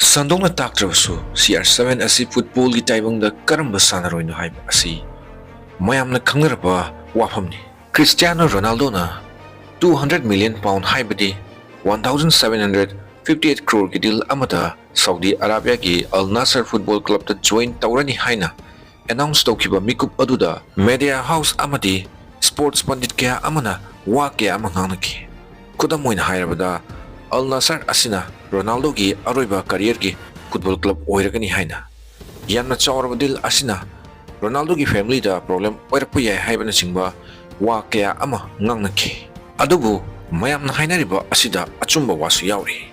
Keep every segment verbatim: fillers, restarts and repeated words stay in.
ꯁꯟꯗꯣꯛꯅ ꯇꯥꯛꯇ꯭ꯔꯕꯁꯨ, C R seven ꯑꯁꯤ ꯐꯨꯠꯕꯣꯜꯒꯤ ꯇꯥꯏꯕꯪꯗ ꯀꯔꯝꯕ ꯁꯥꯟꯅꯔꯣꯏꯅꯣ ꯍꯥꯏꯕ ꯑꯁꯤ ꯃꯌꯥꯝꯅ ꯈꯪꯅꯔꯕ ꯋꯥꯐꯝꯅꯤ꯫ ꯈ꯭ꯔꯤꯁꯇꯤꯌꯥꯅꯣ ꯔꯣꯅꯥꯜꯗꯣꯅ two hundred million pound, ꯍꯥꯏꯕꯗꯤ one thousand seven hundred fifty eight crore ꯒꯤ ꯗꯤꯜ ꯑꯃꯗ ꯁꯥꯎꯗꯤ ꯑꯔꯥꯕꯤꯌꯥꯒꯤ ꯑꯜ ꯅꯥꯁꯔ ꯐꯨꯠꯕꯣꯜ ꯀ꯭ꯂꯕꯇ ꯖꯣꯏꯟ ꯇꯧꯔꯅꯤ ꯍꯥꯏꯅ ꯑꯦꯅꯥꯎꯟꯁ ꯇꯧꯈꯤꯕ ꯃꯤꯀꯨꯞ ꯑꯗꯨꯗ ꯃꯦꯗꯤꯌꯥ ꯍꯥꯎꯁ ꯑꯃꯗꯤ ꯁ꯭ꯄꯣꯔꯠꯁ ꯄꯟꯗꯤꯠ ꯀꯌꯥ ꯑꯃꯅ ꯋꯥ ꯀꯌꯥ ꯑꯃ ꯉꯥꯡꯅꯈꯤ꯫ ꯈꯨꯗꯝ ꯑꯣꯏꯅ ꯍꯥꯏꯔꯕꯗ, ꯑꯜ ꯅꯥꯁꯔ ꯑꯁꯤꯅ ꯔꯣꯅꯥꯜꯗꯣꯒꯤ ꯑꯔꯣꯏꯕ ꯀꯔꯤꯌꯔꯒꯤ ꯐꯨꯠꯕꯣꯜ ꯀ꯭ꯂꯕ ꯑꯣꯏꯔꯒꯅꯤ ꯍꯥꯏꯅ, ꯌꯥꯝꯅ ꯆꯥꯎꯔꯕ ꯗꯤꯜ ꯑꯁꯤꯅ ꯔꯣꯅꯥꯜꯗꯣꯒꯤ ꯐꯦꯃꯤꯂꯤꯗ ꯄ꯭ꯔꯣꯕ꯭ꯂꯦꯝ ꯑꯣꯏꯔꯛꯄ ꯌꯥꯏ ꯍꯥꯏꯕꯅꯆꯤꯡꯕ ꯋꯥ ꯀꯌꯥ ꯑꯃ ꯉꯥꯡꯅꯈꯤ꯫ ꯑꯗꯨꯕꯨ ꯃꯌꯥꯝꯅ ꯍꯥꯏꯅꯔꯤꯕ ꯑꯁꯤꯗ ꯑꯆꯨꯝꯕ ꯋꯥꯁꯨ ꯌꯥꯎꯔꯤ꯫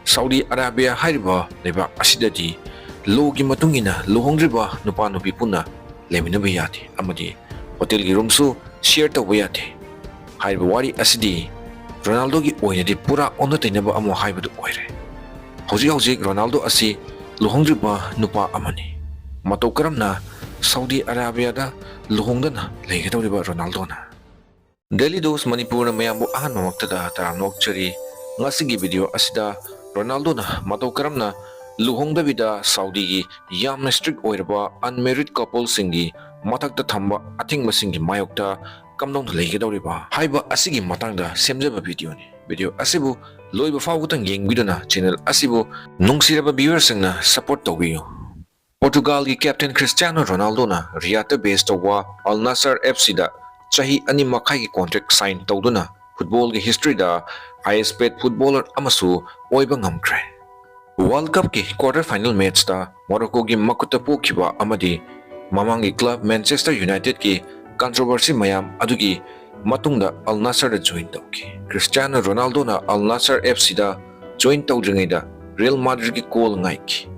ꯁꯥꯎꯗꯤ ꯑꯔꯥꯕꯤꯌꯥ ꯍꯥꯏꯔꯤꯕ ꯂꯩꯕꯥꯛ ꯑꯁꯤꯗꯗꯤ ꯂꯣꯒꯤ ꯃꯇꯨꯡ ꯏꯟꯅ ꯂꯨꯍꯣꯡꯗ꯭ꯔꯤꯕ ꯅꯨꯄꯥ ꯅꯨꯄꯤ ꯄꯨꯟꯅ ꯂꯩꯃꯤꯟꯅꯕ ꯌꯥꯗꯦ ꯑꯃꯗꯤ ꯍꯣꯇꯦꯜꯒꯤ ꯔꯨꯝꯁꯨ ꯁꯤꯌꯔ ꯇꯧꯕ ꯌꯥꯗꯦ꯫ ꯍꯥꯏꯔꯤꯕ ꯋꯥꯔꯤ ꯑꯁꯤꯗꯤ ꯔꯣꯅꯥꯜꯗꯣꯒꯤ ꯑꯣꯏꯅꯗꯤ ꯄꯨꯔꯥ ꯑꯣꯟꯅ ꯇꯩꯅꯕ ꯑꯃ ꯍꯥꯏꯕꯗꯨ ꯑꯣꯏꯔꯦ꯫ ꯍꯧꯖꯤꯛ ꯍꯧꯖꯤꯛ ꯔꯣꯅꯥꯜꯗꯣ ꯑꯁꯤ ꯂꯨꯍꯣꯡꯗ꯭ꯔꯤꯕ ꯅꯨꯄꯥ ꯑꯃꯅꯤ꯫ ꯃꯇꯧ ꯀꯔꯝꯅ ꯁꯥꯎꯗꯤ ꯑꯔꯥꯕꯤꯌꯥꯗ ꯂꯨꯍꯣꯡꯗꯅ ꯂꯩꯒꯗꯧꯔꯤꯕ ꯔꯣꯅꯥꯜꯗꯣꯅ? ꯗꯦꯂꯤ ꯗꯣꯁ ꯃꯅꯤꯄꯨꯔꯅ ꯃꯌꯥꯝꯕꯨ ꯑꯍꯥꯟꯕꯃꯛꯇꯗ ꯇꯔꯥꯝꯅ ꯑꯣꯛꯆꯔꯤ꯫ ꯉꯁꯤꯒꯤ ꯚꯤꯗꯤꯑꯣ ꯑꯁꯤꯗ ꯔꯣꯅꯥꯜꯗꯣꯅ ꯃꯇꯧ ꯀꯔꯝꯅ ꯂꯨꯍꯣꯡꯗꯕꯤꯗ ꯁꯥꯎꯗꯤꯒꯤ ꯌꯥꯝꯅ ꯁ꯭ꯇ꯭ꯔꯤꯛ ꯑꯣꯏꯔꯕ ꯑꯟꯃꯦꯔꯤꯗ ꯀꯄꯜꯁꯤꯡꯒꯤ ꯃꯊꯛꯇ ꯊꯝꯕ ꯑꯊꯤꯡꯕꯁꯤꯡꯒꯤ ꯃꯥꯌꯣꯛꯇ ꯀꯝꯗꯧꯅ ꯂꯩꯒꯗꯧꯔꯤꯕ ꯍꯥꯏꯕ ꯑꯁꯤꯒꯤ ꯃꯇꯥꯡꯗ ꯁꯦꯝꯖꯕ ꯚꯤꯗꯤꯑꯣꯅꯤ꯫ ꯚꯤꯗꯤꯑꯣ ꯑꯁꯤꯕꯨ ꯂꯣꯏꯕ ꯐꯥꯎꯕꯗꯪ ꯌꯦꯡꯕꯤꯗꯨꯅ ꯆꯦꯅꯦꯜ ꯑꯁꯤꯕꯨ ꯅꯨꯡꯁꯤꯔꯕ ꯚ꯭ꯌꯨꯋꯔꯁꯤꯡꯅ ꯁꯄꯣꯔꯠ ꯇꯧꯕꯤꯌꯨ꯫ ꯄꯣꯔꯇꯨꯒꯥꯜꯒꯤ ꯀꯦꯞꯇꯦꯟ ꯈ꯭ꯔꯤꯁꯇꯤꯌꯥꯅꯣ ꯔꯣꯅꯥꯜꯗꯣꯅ ꯔꯤꯌꯥꯗꯇ ꯕꯦꯁ ꯇꯧꯕ ꯑꯜ ꯅꯥꯁꯔ ꯑꯦꯐ ꯁꯤꯗ ꯆꯍꯤ ꯑꯅꯤ ꯃꯈꯥꯏꯒꯤ ꯀꯣꯟꯇ꯭ꯔꯦꯛ ꯁꯥꯏꯟ ꯇꯧꯗꯨꯅ ꯐꯨꯠꯕꯣꯜꯒꯤ ꯍꯤꯁꯇ꯭ꯔꯤꯗ ꯍꯥꯏꯌꯦꯁ ꯄꯦꯗ ꯐꯨꯠꯕꯣꯂꯔ ꯑꯃꯁꯨ ꯑꯣꯏꯕ ꯉꯝꯈ꯭ꯔꯦ꯫ ꯋꯥꯔꯜꯗ ꯀꯞꯀꯤ ꯀ꯭ꯋꯥꯔꯇꯔ ꯐꯥꯏꯅꯦꯜ ꯃꯦꯆꯇ ꯃꯣꯔꯣꯀꯣꯒꯤ ꯃꯈꯨꯠꯇ ꯄꯣꯈꯤꯕ ꯑꯃꯗꯤ ꯃꯃꯥꯡꯒꯤ ꯀ꯭ꯂꯕ ꯃꯦꯟꯆꯦꯁꯇꯔ ꯌꯨꯅꯥꯏꯇꯦꯗꯀꯤ ꯀꯟꯇ꯭ꯔꯣꯚꯔꯁꯤ ꯃꯌꯥꯝ ꯑꯗꯨꯒꯤ ꯃꯇꯨꯡꯗ ꯑꯜ ꯅꯥꯁꯔꯗ ꯖꯣꯏꯟ ꯇꯧꯈꯤ꯫ ꯈ꯭ꯔꯤꯁꯇꯤꯌꯥꯅꯣ ꯔꯣꯅꯥꯜꯗꯣꯅ ꯑꯜ ꯅꯥꯁꯔ ꯑꯦꯐ ꯁꯤꯗ ꯖꯣꯏꯟ ꯇꯧꯗ꯭ꯔꯤꯉꯩꯗ ꯔꯤꯌꯦꯜ ꯃꯥꯗ꯭ꯔꯤꯗꯀꯤ ꯀꯣꯜ ꯉꯥꯏꯈꯤ꯫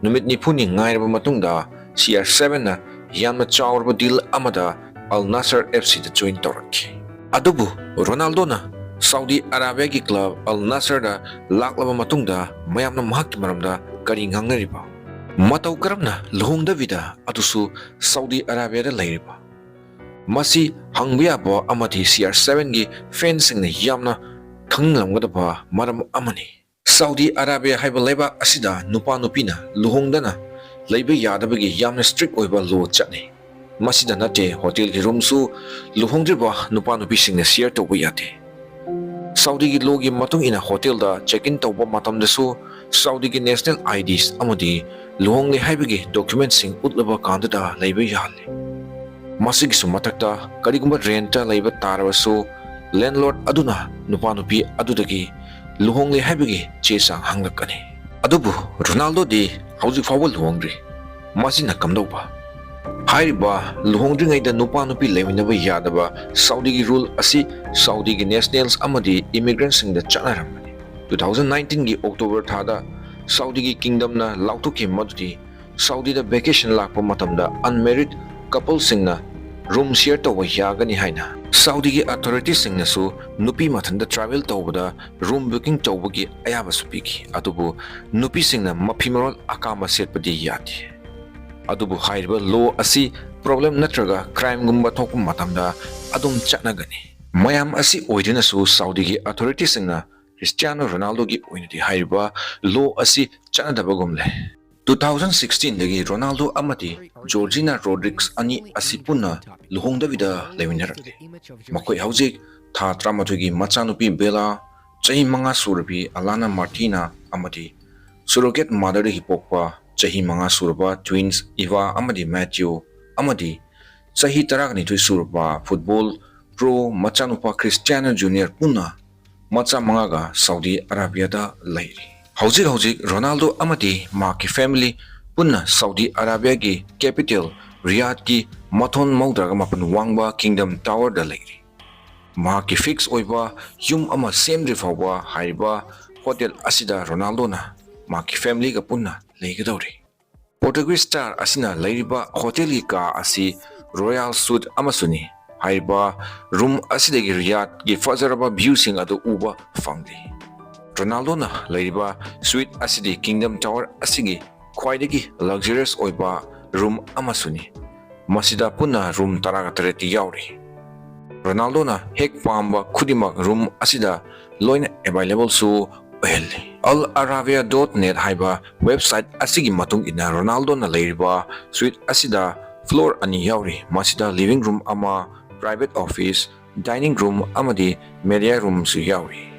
ꯅꯨꯃꯤꯠ ꯅꯤꯐꯨꯅꯤ ꯉꯥꯏꯔꯕ ꯃꯇꯨꯡꯗ ꯁꯤ ꯑꯥꯔ ꯁꯚꯦꯟꯅ ꯌꯥꯝꯅ ꯆꯥꯎꯔꯕ ꯗꯤꯜ ꯑꯃꯗ ꯑꯜ ꯅꯥꯁꯔ ꯑꯦꯐ ꯁꯤꯗ ꯖꯣꯏꯟ ꯇꯧꯔꯛꯈꯤ꯫ ꯑꯗꯨꯕꯨ ꯔꯣꯅꯥꯜꯗꯣꯅ ꯁꯥꯎꯗꯤ ꯑꯔꯥꯕꯤꯌꯥꯒꯤ ꯀ꯭ꯂꯕ ꯑꯜ ꯅꯥꯁꯔꯗ ꯂꯥꯛꯂꯕ ꯃꯇꯨꯡꯗ ꯃꯌꯥꯝꯅ ꯃꯍꯥꯛꯀꯤ ꯃꯔꯝꯗ ꯀꯔꯤ ꯉꯥꯡꯅꯔꯤꯕ? ꯃꯇꯧ ꯀꯔꯝꯅ ꯂꯨꯍꯣꯡꯗꯕꯤꯗ ꯑꯗꯨꯁꯨ ꯁꯥꯎꯗꯤ ꯑꯔꯥꯕꯤꯌꯥꯗ ꯂꯩꯔꯤꯕ? ꯃꯁꯤ ꯍꯪꯕ ꯌꯥꯕ ꯑꯃꯗꯤ ꯁꯤ ꯑꯥꯔ ꯁꯚꯦꯟꯒꯤ ꯐꯦꯟꯁꯤꯡꯅ ꯌꯥꯝꯅ ꯈꯪꯅꯤꯡꯂꯝꯒꯗꯕ ꯃꯔꯝ ꯑꯃꯅꯤ꯫ ꯁꯥꯎꯗꯤ ꯑꯔꯥꯕꯤꯌꯥ ꯍꯥꯏꯕ ꯂꯩꯕꯥꯛ ꯑꯁꯤꯗ ꯅꯨꯄꯥ ꯅꯨꯄꯤꯅ ꯂꯨꯍꯣꯡꯗꯅ ꯂꯩꯕ ꯌꯥꯗꯕꯒꯤ ꯌꯥꯝꯅ strict ꯑꯣꯏꯕ law ꯆꯠꯅꯩ꯫ ꯃꯁꯤꯗ ꯅꯠꯇꯦ, hotelꯒꯤ roomꯁꯨ ꯂꯨꯍꯣꯡꯗ꯭ꯔꯤꯕ ꯅꯨꯄꯥ ꯅꯨꯄꯤꯁꯤꯡꯅ share ꯇꯧꯕ ꯌꯥꯗꯦ꯫ ꯁꯥꯎꯗꯤꯒꯤ lawꯒꯤ ꯃꯇꯨꯡ ꯏꯟꯅ hotelꯗ check in ꯇꯧꯕ ꯃꯇꯝꯗꯁꯨ ꯁꯥꯎꯗꯤꯒꯤ national IDs ꯑꯃꯗꯤ ꯂꯨꯍꯣꯡꯂꯦ ꯍꯥꯏꯕꯒꯤ documentꯁꯤꯡ ꯎꯠꯂꯕ ꯀꯥꯟꯗꯗ ꯂꯩꯕ ꯌꯥꯍꯜꯂꯤ꯫ ꯃꯁꯤꯒꯤꯁꯨ ꯃꯊꯛꯇ, ꯀꯔꯤꯒꯨꯝꯕ rentꯇ ꯂꯩꯕ ꯇꯥꯔꯕꯁꯨ, landlord ꯑꯗꯨꯅ ꯅꯨꯄꯥ ꯅꯨꯄꯤ ꯑꯗꯨꯗꯒꯤ ꯂꯨꯍꯣꯡꯂꯦ ꯍꯥꯏꯕꯒꯤ ꯆꯦ ꯆꯥꯡ ꯍꯪꯂꯛꯀꯅꯤ꯫ ꯑꯗꯨꯕꯨ ꯔꯣꯅꯥꯜꯗꯣꯗꯤ ꯍꯧꯖꯤꯛ ꯐꯥꯎꯕ ꯂꯨꯍꯣꯡꯗ꯭ꯔꯤ꯫ ꯃꯁꯤꯅ ꯀꯝꯗꯧꯕ? ꯍꯥꯏꯔꯤꯕ ꯂꯨꯍꯣꯡꯗ꯭ꯔꯤꯉꯩꯗ ꯅꯨꯄꯥ ꯅꯨꯄꯤ ꯂꯩꯃꯤꯟꯅꯕ ꯌꯥꯗꯕ ꯁꯥꯎꯗꯤꯒꯤ rule ꯑꯁꯤ ꯁꯥꯎꯗꯤꯒꯤ nationals ꯑꯃꯗꯤ immigrantꯁꯤꯡꯗ ꯆꯠꯅꯔꯝꯕꯅꯤ꯫ Two thousand nineteenꯒꯤ October ꯊꯥꯗ ꯁꯥꯎꯗꯤꯒꯤ kingdomꯅ ꯂꯥꯎꯊꯣꯛꯈꯤ ꯃꯗꯨꯗꯤ ꯁꯥꯎꯗꯤꯗ vacation ꯂꯥꯛꯄ ꯃꯇꯝꯗ unmarried coupleꯁꯤꯡꯅ room share ꯇꯧꯕ ꯌꯥꯒꯅꯤ ꯍꯥꯏꯅ꯫ ꯁꯥꯎꯗꯤꯒꯤ authorityꯁꯤꯡꯅꯁꯨ ꯅꯨꯄꯤ ꯃꯊꯟꯇ travel ꯇꯧꯕꯗ room booking ꯇꯧꯕꯒꯤ ꯑꯌꯥꯕꯁꯨ ꯄꯤꯈꯤ, ꯑꯗꯨꯕꯨ ꯅꯨꯄꯤꯁꯤꯡꯅ ꯃꯐꯤ ꯃꯔꯣꯜ ꯑꯀꯥꯝꯕ ꯁꯦꯠꯄꯗꯤ ꯌꯥꯗꯦ꯫ ꯑꯗꯨꯕꯨ ꯍꯥꯏꯔꯤꯕ law ꯑꯁꯤ problem ꯅꯠꯇ꯭ꯔꯒ crimeꯒꯨꯝꯕ ꯊꯣꯛꯄ ꯃꯇꯝꯗ ꯑꯗꯨꯝ ꯆꯠꯅꯒꯅꯤ꯫ ꯃꯌꯥꯝ ꯑꯁꯤ ꯑꯣꯏꯗꯨꯅꯁꯨ ꯁꯥꯎꯗꯤꯒꯤ authorityꯁꯤꯡꯅ ꯈ꯭ꯔꯤꯁꯇꯤꯌꯥꯅꯣ ꯔꯣꯅꯥꯜꯗꯣꯒꯤ ꯑꯣꯏꯅꯗꯤ ꯍꯥꯏꯔꯤꯕ law ꯑꯁꯤ ꯆꯠꯅꯗꯕꯒꯨꯝꯂꯦ꯫ Two thousand sixteenꯗꯒꯤ ꯔꯣꯅꯥꯜꯗꯣ ꯑꯃꯗꯤ ꯖꯣꯔꯖꯤꯅꯥ ꯔꯣꯗ꯭ꯔꯤꯒꯁ ꯑꯅꯤ ꯑꯁꯤ ꯄꯨꯟꯅ ꯂꯨꯍꯣꯡꯗꯕꯤꯗ ꯂꯩꯃꯤꯟꯅꯔꯛꯂꯤ꯫ ꯃꯈꯣꯏ ꯍꯧꯖꯤꯛ ꯊꯥ ꯇꯔꯥꯃꯥꯊꯣꯏꯒꯤ ꯃꯆꯥꯅꯨꯄꯤ ꯕꯦꯂꯥ, ꯆꯍꯤ ꯃꯉꯥ ꯁꯨꯔꯕꯤ ꯑꯂꯥꯅꯥ ꯃꯥꯔꯇꯤꯅꯥ ꯑꯃꯗꯤ surrogate motherꯗꯒꯤ ꯄꯣꯛꯄ ꯆꯍꯤ ꯃꯉꯥ ꯁꯨꯔꯕ twins ꯏꯚꯥ ꯑꯃꯗꯤ ꯃꯦꯊ꯭ꯌꯨ ꯑꯃꯗꯤ ꯆꯍꯤ ꯇꯔꯥꯅꯤꯊꯣꯏ ꯁꯨꯔꯕ football pro ꯃꯆꯥꯅꯨꯄꯥ ꯈ꯭ꯔꯤꯁꯇꯤꯌꯥꯅꯣ ꯖꯨꯅꯤꯌꯔ ꯄꯨꯟꯅ ꯃꯆꯥ ꯃꯉꯥꯒ ꯁꯥꯎꯗꯤ ꯑꯔꯥꯕꯤꯌꯥꯗ ꯂꯩꯔꯤ꯫ ꯍꯧꯖꯤꯛ ꯍꯧꯖꯤꯛ ꯔꯣꯅꯥꯜꯗꯣ ꯑꯃꯗꯤ ꯃꯍꯥꯛꯀꯤ family ꯄꯨꯟꯅ ꯁꯥꯎꯗꯤ ꯑꯔꯥꯕꯤꯌꯥꯒꯤ capital ꯔꯤꯌꯥꯗꯀꯤ ꯃꯊꯣꯟ ꯃꯧꯗ꯭ꯔꯥꯒ ꯃꯥꯄꯟ ꯋꯥꯡꯕ Kingdom Towerꯗ ꯂꯩꯔꯤ꯫ ꯃꯍꯥꯛꯀꯤ fix ꯑꯣꯏꯕ ꯌꯨꯝ ꯑꯃ ꯁꯦꯝꯗ꯭ꯔꯤ ꯐꯥꯎꯕ ꯍꯥꯏꯔꯤꯕ hotel ꯑꯁꯤꯗ ꯔꯣꯅꯥꯜꯗꯣꯅ ꯃꯍꯥꯛꯀꯤ familyꯒ ꯄꯨꯟꯅ ꯂꯩꯒꯗꯧꯔꯤ꯫ Portuguese star ꯑꯁꯤꯅ ꯂꯩꯔꯤꯕ hotelꯒꯤ ꯀꯥ ꯑꯁꯤ royal suite ꯑꯃꯁꯨꯅꯤ꯫ ꯍꯥꯏꯔꯤꯕ room ꯑꯁꯤꯗꯒꯤ ꯔꯤꯌꯥꯗꯀꯤ ꯐꯖꯔꯕ viewꯁꯤꯡ ꯑꯗꯨ ꯎꯕ ꯐꯪꯂꯤ꯫ ꯔꯣꯅꯥꯜꯗꯣꯅ ꯂꯩꯔꯤꯕ suite ꯑꯁꯤꯗꯤ Kingdom Tower ꯑꯁꯤꯒꯤ ꯈ꯭ꯋꯥꯏꯗꯒꯤ luxurious ꯑꯣꯏꯕ room ꯑꯃꯁꯨꯅꯤ꯫ ꯃꯁꯤꯗ ꯄꯨꯟꯅ room ꯇꯔꯥꯒ ꯇꯔꯦꯠꯇꯤ ꯌꯥꯎꯔꯤ꯫ ꯔꯣꯅꯥꯜꯗꯣꯅ ꯍꯦꯛ ꯄꯥꯝꯕ ꯈꯨꯗꯤꯡꯃꯛ room ꯑꯁꯤꯗ ꯂꯣꯏꯅ availableꯁꯨ ꯑꯣꯏꯍꯜꯂꯤ꯫ Al Arabiya dot net ꯍꯥꯏꯕ website ꯑꯁꯤꯒꯤ ꯃꯇꯨꯡ ꯏꯟꯅ, ꯔꯣꯅꯥꯜꯗꯣꯅ ꯂꯩꯔꯤꯕ suite ꯑꯁꯤꯗ floor ꯑꯅꯤ ꯌꯥꯎꯔꯤ꯫ ꯃꯁꯤꯗ living room ꯑꯃ, private office, dining room ꯑꯃꯗꯤ media roomꯁꯨ ꯌꯥꯎꯔꯤ꯫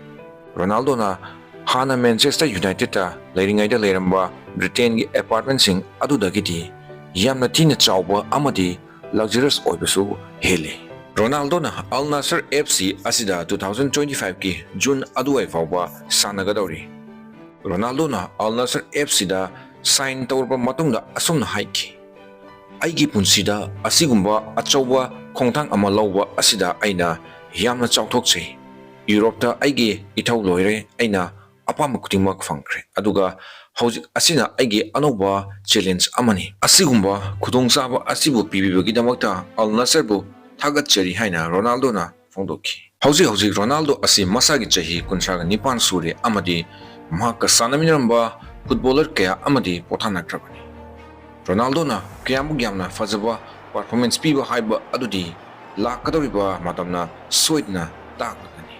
ꯔꯣꯅꯥꯜꯗꯣꯅ ꯍꯥꯟꯅ Manchester Unitedꯇ ꯂꯩꯔꯤꯉꯩꯗ ꯂꯩꯔꯝꯕ Britainꯒꯤ apartmentꯁꯤꯡ ꯑꯗꯨꯗꯒꯤꯗꯤ ꯌꯥꯝꯅ ꯊꯤꯅ ꯆꯥꯎꯕ ꯑꯃꯗꯤ luxurious ꯑꯣꯏꯕꯁꯨ ꯍꯦꯜꯂꯤ꯫ ꯔꯣꯅꯥꯜꯗꯣꯅ Al Nassr F C ꯑꯁꯤꯗ two thousand twenty fiveꯀꯤ June ꯑꯗꯨꯋꯥꯏ ꯐꯥꯎꯕ ꯁꯥꯟꯅꯒꯗꯧꯔꯤ꯫ ꯔꯣꯅꯥꯜꯗꯣꯅ Al Nassr F Cꯗ sign ꯇꯧꯔꯕ ꯃꯇꯨꯡꯗ ꯑꯁꯨꯝꯅ ꯍꯥꯏꯈꯤ, "ꯑꯩꯒꯤ ꯄꯨꯟꯁꯤꯗ ꯑꯁꯤꯒꯨꯝꯕ ꯑꯆꯧꯕ ꯈꯣꯡꯊꯥꯡ ꯑꯃ ꯂꯧꯕ ꯑꯁꯤꯗ ꯑꯩꯅ ꯌꯥꯝꯅ ꯆꯥꯎꯊꯣꯛꯆꯩ꯫ ꯌꯨꯔꯣꯞꯇ ꯑꯩꯒꯤ ꯏꯊꯧ ꯂꯣꯏꯔꯦ꯫ ꯑꯩꯅ ꯑꯄꯥꯝꯕ ꯈꯨꯗꯤꯡꯃꯛ ꯐꯪꯈ꯭ꯔꯦ꯫ ꯑꯗꯨꯒ ꯍꯧꯖꯤꯛ ꯑꯁꯤꯅ ꯑꯩꯒꯤ ꯑꯅꯧꯕ challenge ꯑꯃꯅꯤ꯫ ꯑꯁꯤꯒꯨꯝꯕ ꯈꯨꯗꯣꯡꯆꯥꯕ ꯑꯁꯤꯕꯨ ꯄꯤꯕꯤꯕꯒꯤꯗꯃꯛꯇ Al Nassrꯕꯨ ꯊꯥꯒꯠꯆꯔꯤ" ꯍꯥꯏꯅ ꯔꯣꯅꯥꯜꯗꯣꯅ ꯐꯣꯡꯗꯣꯛꯈꯤ꯫ ꯍꯧꯖꯤꯛ ꯍꯧꯖꯤꯛ ꯔꯣꯅꯥꯜꯗꯣ ꯑꯁꯤ ꯃꯁꯥꯒꯤ ꯆꯍꯤ ꯀꯨꯟꯊ꯭ꯔꯥꯒ ꯅꯤꯄꯥꯟ ꯁꯨꯔꯦ ꯑꯃꯗꯤ ꯃꯍꯥꯛꯀ ꯁꯥꯟꯅꯃꯤꯟꯅꯔꯝꯕ footballer ꯀꯌꯥ ꯑꯃꯗꯤ ꯄꯣꯊꯥꯅꯈ꯭ꯔꯕꯅꯤ꯫ ꯔꯣꯅꯥꯜꯗꯣꯅ ꯀꯌꯥꯃꯨꯛ ꯌꯥꯝꯅ ꯐꯖꯕ performance ꯄꯤꯕ ꯍꯥꯏꯕ ꯑꯗꯨꯗꯤ ꯂꯥꯛꯀꯗꯧꯔꯤꯕ ꯃꯇꯝꯅ ꯁꯣꯏꯗꯅ ꯇꯥꯛꯂꯒꯅꯤ꯫